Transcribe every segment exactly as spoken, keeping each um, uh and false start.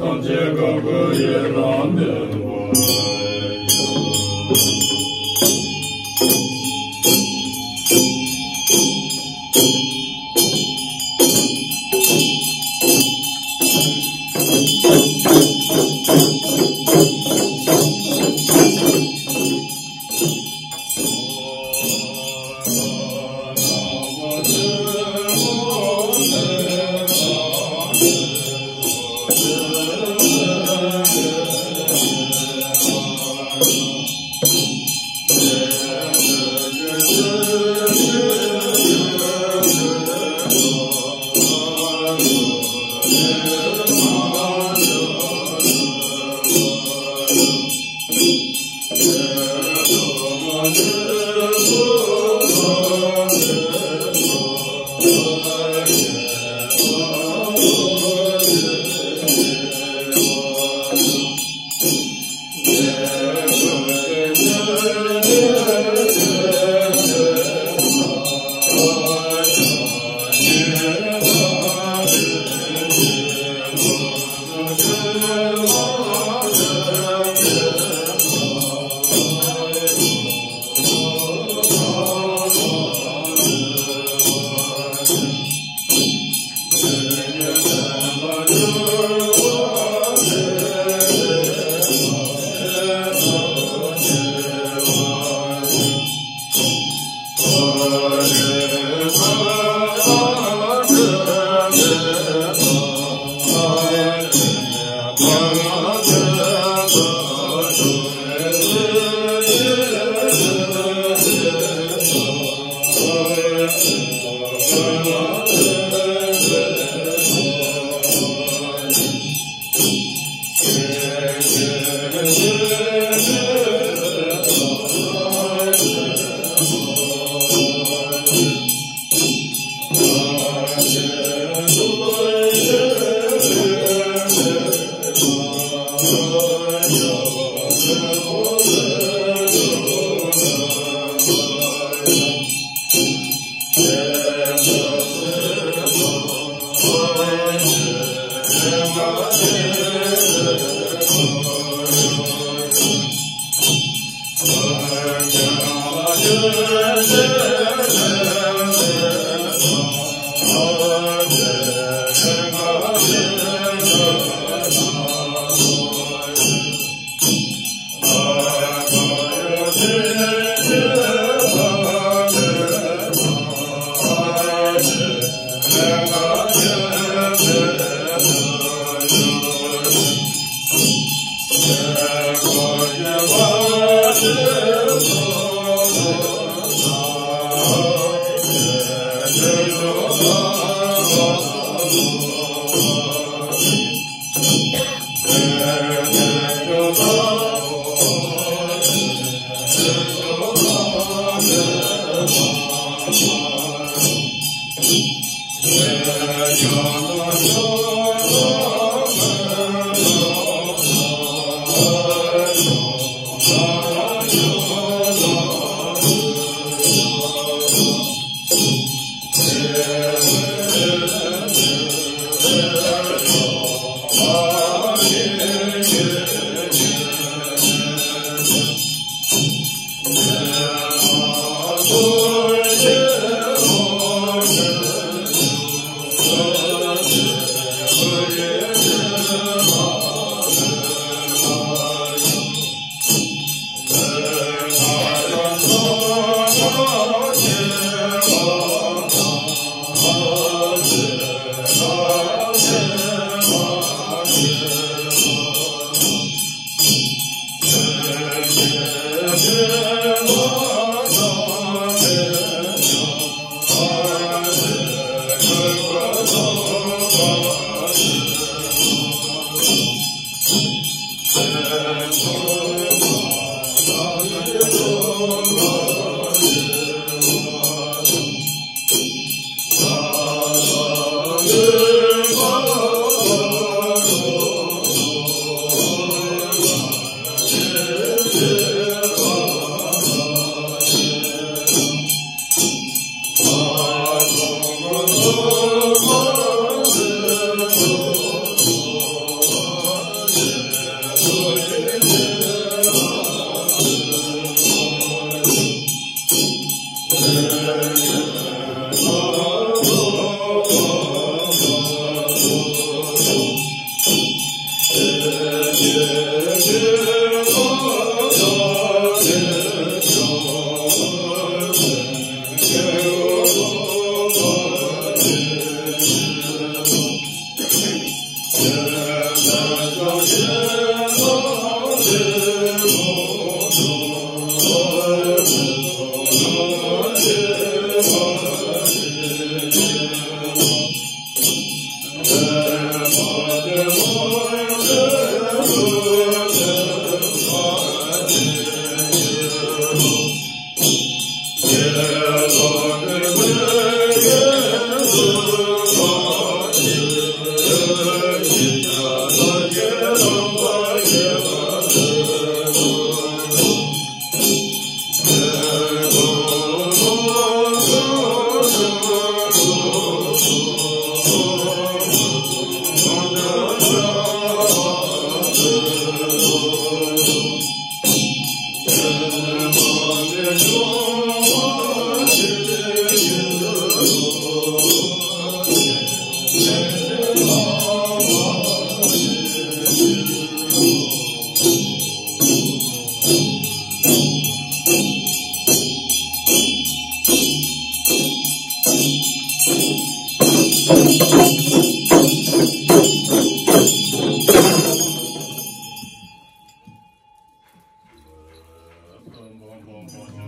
ཐམས་ཅད་གང་ག་ཡི་རང་མེད་པ།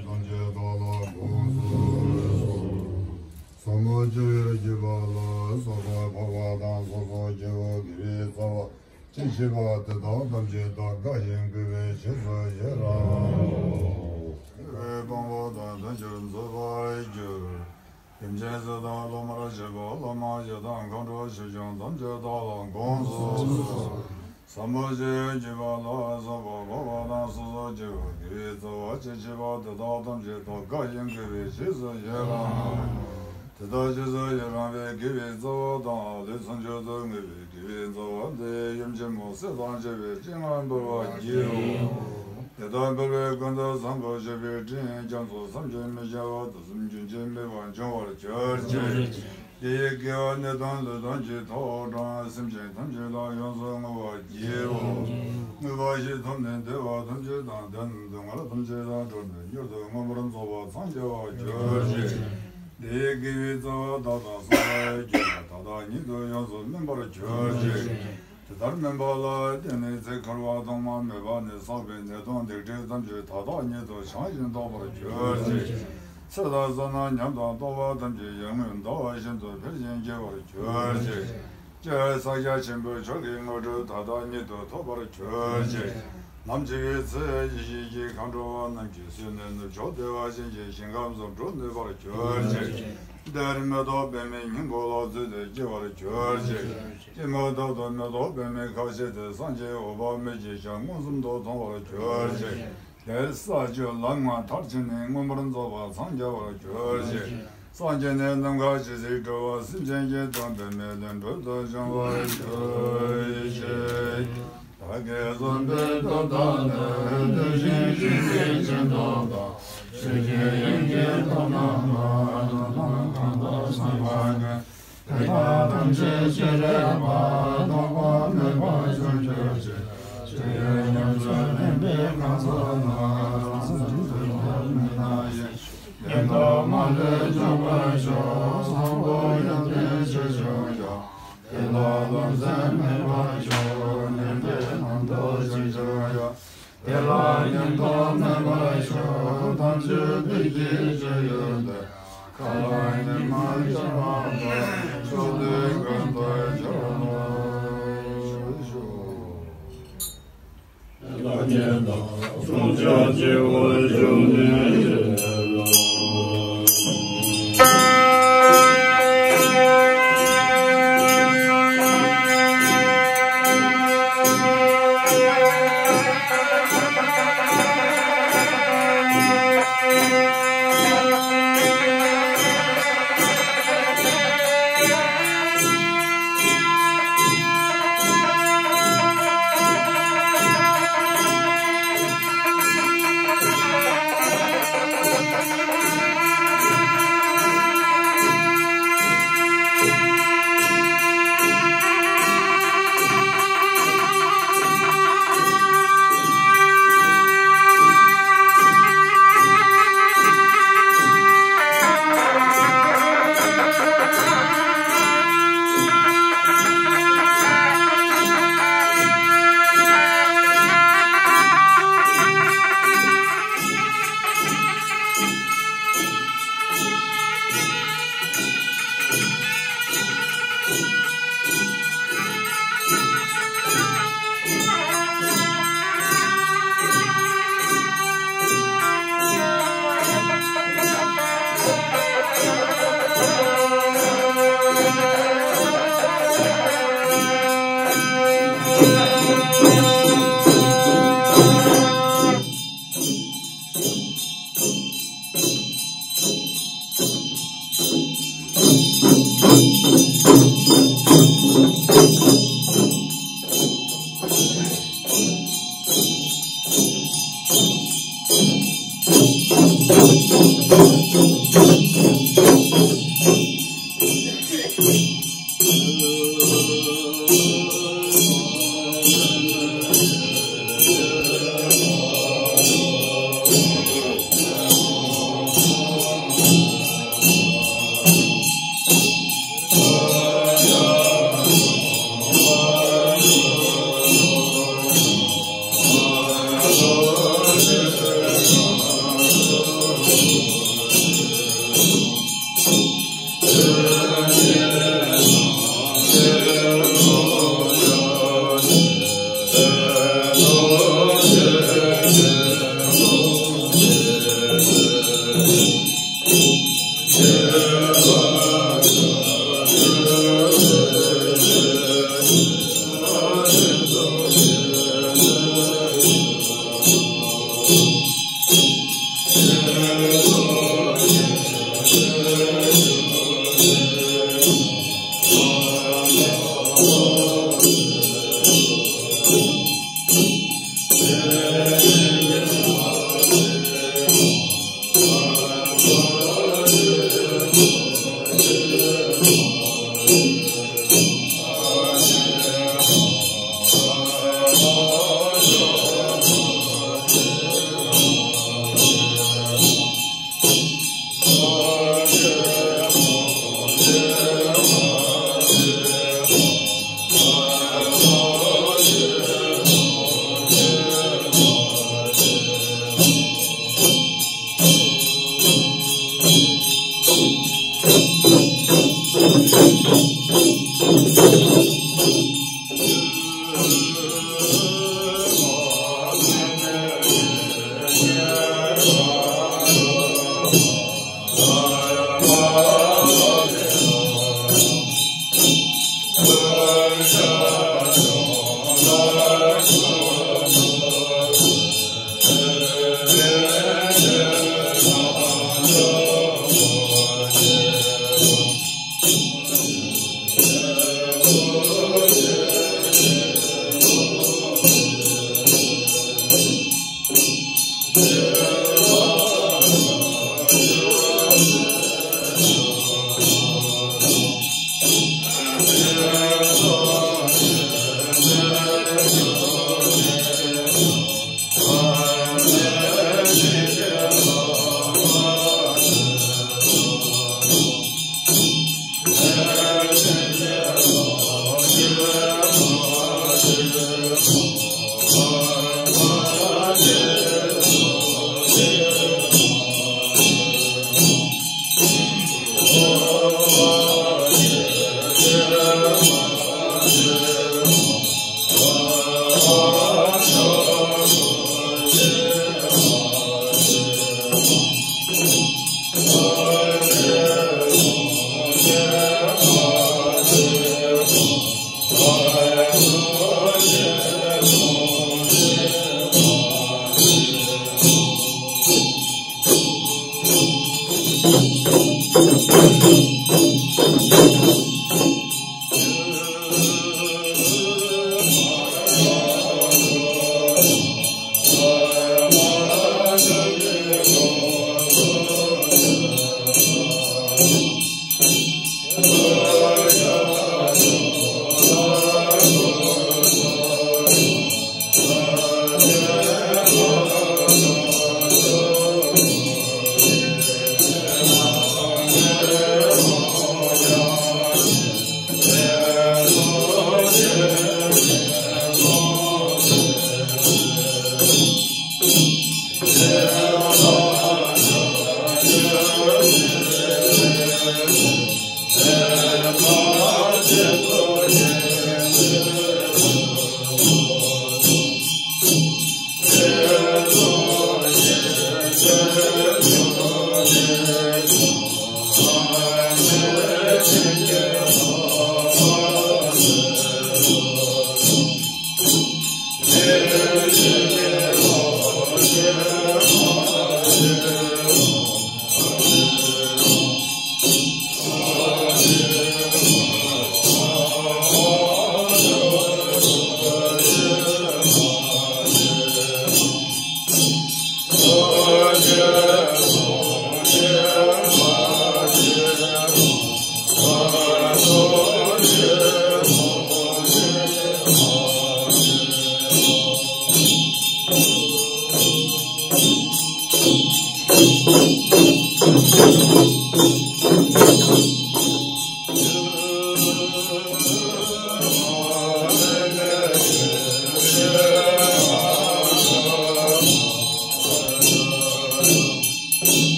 ཐམས་ཅད་བདག་ལ་དགོངས་སུ་གསོལ། ཟབ་མོ་སྤྱོད་པའི་བརྒྱུད་པ་ལ་སོགས་པ་འཕགས་པ་དང་སོ་སོ་སྐྱེ་བོ་དགེ་བའི་རྩ་བ་ཅི་མཆིས་པ་དེ་དག་ཐམས་ཅད་དག་དགའ་ཞིང་གུས་པས་རྗེས་སུ་བཞེས་ལ། སྤངས་པ་དང་དོན་བཅུར་འཛིན་པར་འགྱུར། ཡུམ་ཆེན་སྲས་དང་སློབ་མར་བྱེད་པ། བླ་མ་ཞིག་དང་མཁའ་འགྲོ་ཞིག་ཀྱང་ཐམས་ཅད་བདག་ལ་དགོངས་སུ་གསོལ། ཟབ་མོ་སྤྱོད་པའི་བརྒྱུད་པ་ལ་སོགས་པ་འཕགས་པ་དང་སོ་སོ་སྐྱེ་བོ་དགེ་བའི་རྩ་བ་ཅི་མཆིས་པ་དེ་དག་ཐམས་ཅད་དག་དགའ་ཞིང་གུས་པས་རྗེས་སུ་བཞེས་ལ། དེ་དག་རྗེས་སུ་ཡི་རང་བའི་དགེ་བའི་རྩ་བ་དང་ལུས་མཚམས་སྦྱོར་དུ་ངེས་པའི་དགེ་བའི་རྩ་བ་འདི་ཡུམ་ཆེན་མོ་སྲས་དང་བཅས་པའི་སྤྱན་སྔར་འབུལ་བར་བགྱིའོ། དེ་དག་འཕེལ་བའི་ཀུན་ཏུ་བཟང་པོ་སྤྱོད་པའི་སྤྲིན་རྒྱ་མཚོ་བསམ་གྱིས་མི་ཁྱབ་པ་དུས་གསུམ་རྒྱུན་ཆད་མེད་པར་འབྱུང་བར་གྱུར་ཅིག། དེ་ཡི་དགེ་བ་ནད་དང་ལུས་དང་ལྕེ་ཐོག་དྲངས། སེམས་ཅན་ཐམས་ཅད་ལ་ཡོངས་སུ་བསྔོ་བར་བགྱིའོ། བསྔོས་པ་ཞིག་ཐོབ་ནས་བདེ་བ་ཐམས་ཅད་དང་ལྡན། སྡུག་བསྔལ་ཐམས་ཅད་དང་བྲལ་ནས་མྱུར་དུ་མངོན་པར་རྫོགས་པར་འཚང་རྒྱ་བར་གྱུར་ཅིག། དེ་ཡི་དགེ་བའི་རྩ་བ་བདག་དང་བསགས་པའི་རྒྱུ་ལ་ད་ལྟ་ཉིད་དུ་ཡོངས་སུ་སྨིན་པར་གྱུར་ཅིག། དེ་ལྟར་སྨིན་པ་ལ་བརྟེན་ནས་ཚེ་འཁོར་བ་ཐོག་མ་མེད་པ་ནས་བསགས་པའི་ནད་དང་སྡིག་སྒྲིབ་ཐམས་ཅད་ད་ལྟ་ཉིད་དུ་བྱང་ཞིང་ཟློག་པར་གྱུར་ཅིག། ཚེ་དང་བསོད་ནམས་ཉམས་དང་རྟོགས་པ་ཐམས་ཅད་ཡར་ངོའི་ཟླ་བ་བཞིན་དུ་འཕེལ་ཞིང་རྒྱས་པར་གྱུར་ཅིག། ཀྱེ་ས་སྐྱ་ཆེན་པོའི་མཆོག་གི་དངོས་གྲུབ་ད་ལྟ་ཉིད་དུ་ཐོབ་པར་གྱུར་ཅིག། ནམ་འཆི་བའི་ཚེ་ཡེ་ཤེས་ཀྱི་མཁའ་འགྲོ་མ་རྣམས་ཀྱིས་བསུས་ནས་ནུབ་ཕྱོགས་བདེ་བ་ཅན་གྱི་ཞིང་ཁམས་སུ་འགྲོ་ནུས་པར་གྱུར་ཅིག། དེར་མེ་ཏོག་པདྨའི་སྙིང་པོ་ལ་བཙུད་དེ་སྐྱེ་བར་གྱུར་ཅིག། སྐྱེས་མ་ཐག་ཏུ་མེ་ཏོག་པདྨའི་ཁ་བྱེ་སྟེ་སངས་རྒྱས་འོད་དཔག་མེད་ཀྱི་ཞལ་མངོན་སུམ་དུ་མཐོང་བར་གྱུར་ཅིག། དེར་ས་བཅུ་ལམ་ལྔ་མཐར་ཕྱིན་ནས་མངོན་པར་རྫོགས་པར་འཚང་རྒྱ་བར་གྱུར་ཅིག། སངས་རྒྱས་ནས་ནམ་མཁའ་ཇི་སྲིད་འགྲོ་བ་སེམས་ཅན་གྱི་དོན་དུ་མི་ལུས་འགྲུབ་ཏུ་བྱུང་བར་གྱུར་ཅིག། བདག་གིས་བཟུང་བའི་སྟོབས་དང་ལྡན་དུས་གཞན་གཞན་གྱི་སྦྱིན་སྟོབས་དང་། ཆོས་ཀྱི་དབྱིངས་ཀྱི་སྟོབས་རྣམས་ལ་ལམ་གང་དུ་སོང་བ་ཀུན། དེ་དག་ཐམས་ཅད་སྤྱན་རས་པ་ཐོགས་པ་མེད་པར་བྱོན་གྱུར་ཅིག། ཆོས་ཉམས་སུ་ལེན་པའི་གང་ཟག་རྣམས་སེམས་ཅན་ཐམས་ཅད་ཀུན་ལ་ཡང་། བདེ་སྟོབས་མ་ལུས་འཇོམས་པར་ཤོག། བཟང་པོ་ཡོན་ཏན་ཆེ་ཆུང་ཡང་། དེ་ལ་རློམ་སེམས་མེད་པར་ཤོག། ངན་པའི་རྣམ་རྟོག་ཅིས་ཀྱང་ཡང་། དེ་ལ་ཉེན་རྟོག་མེད་པར་ཤོག། ཐམས་ཅད་བདེ་སྐྱིད་ཆེ་ཡོད་དེ། ཁ་ལ་ཉི་མ་ཤར་བ་དང་། ཕྱོགས་དུས་ཀུན་ཏུ་འཆར་བར་ཤོག།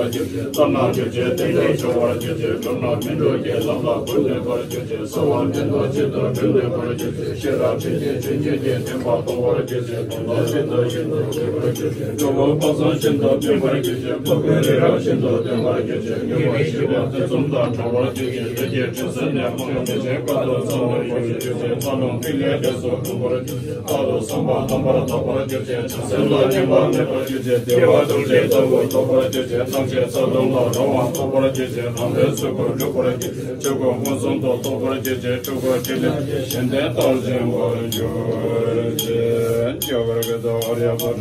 པར་གྱུར་ཅིག །ལྟ་ན་སྤྲོས་བྲལ་གཏན་གྱུར་འབྱུང་བར་གྱུར་ཅིག །སྒྲུབ་ན་སྨིན་གྲོལ་གྱི་ལམ་ལ་ཀུན་ལྡན་པར་གྱུར་ཅིག །གསོལ་བ་འདེབས་དོན་ཇི་ལྟར་འགྲུབ་ནུས་པར་གྱུར་ཅིག །ཤེས་རབ་ཕྲིན་ལས་ཆོས་ཉིད་ཀྱི་བདེན་པ་རྟོགས་པར་གྱུར་ཅིག །དོན་དམ་ཇི་ལྟར་ཤིན་ཏུ་རྒྱས་པར་གྱུར་ཅིག །འགྲོ་བ་དཔག་བསམ་ཤིན་ཏུ་འཕེལ་བར་གྱུར་ཅིག །འཕགས་པའི་རི་རབ་ཤིན་ཏུ་ལྡན་པར་གྱུར་ཅིག །ཉེས་པ་ཞི་བ་ཐེ་ཚོམ་དག་བྲལ་བར་གྱུར་ཅིག །བདེ་སྐྱིད་དྲི་ཟ་ནད་མུག་མི་བྱེད་དཀའ་ཐུབ་ཚང་བར་གྱུར་ཅིག །ལྷ་ལུང་ཕྲིན་ལས་རྒྱ་མཚོ་འཁྲུགས་པར་གྱུར་ཅིག །རྟག་ཏུ་བསམ་པ་དམ་པར་ཐོབ་པར་གྱུར་ཅིག །བྱང་སེམས་ལ་སྙེགས་པ་མེད་པར་གྱུར་ཅིག །བདེ་བ་རྡོ་རྗེ་ལྟ་བུ་ཐོབ་པར་གྱུར་ཅིག །ཐམས་ཅད་རྩ་ལྟུང་ལ་རང་དབང་ཐོབ་པར་གྱུར་ཅིག །དམ་པའི་ཚུལ་ཁྲིམས་འགྲུབ་པར་གྱུར་ཅིག །ཆོས་སྐུ་མངོན་སུམ་དུ་རྟོགས་པར་གྱུར་ཅིག །སྤྲུལ་སྐུ་ཕྲིན་ལས་གཞན་དོན་ལྟར་འབྱིན་པར་གྱུར་ཅིག །ཡ་གར་གི་ཏ་ཨཱརྱ་པུ་ར།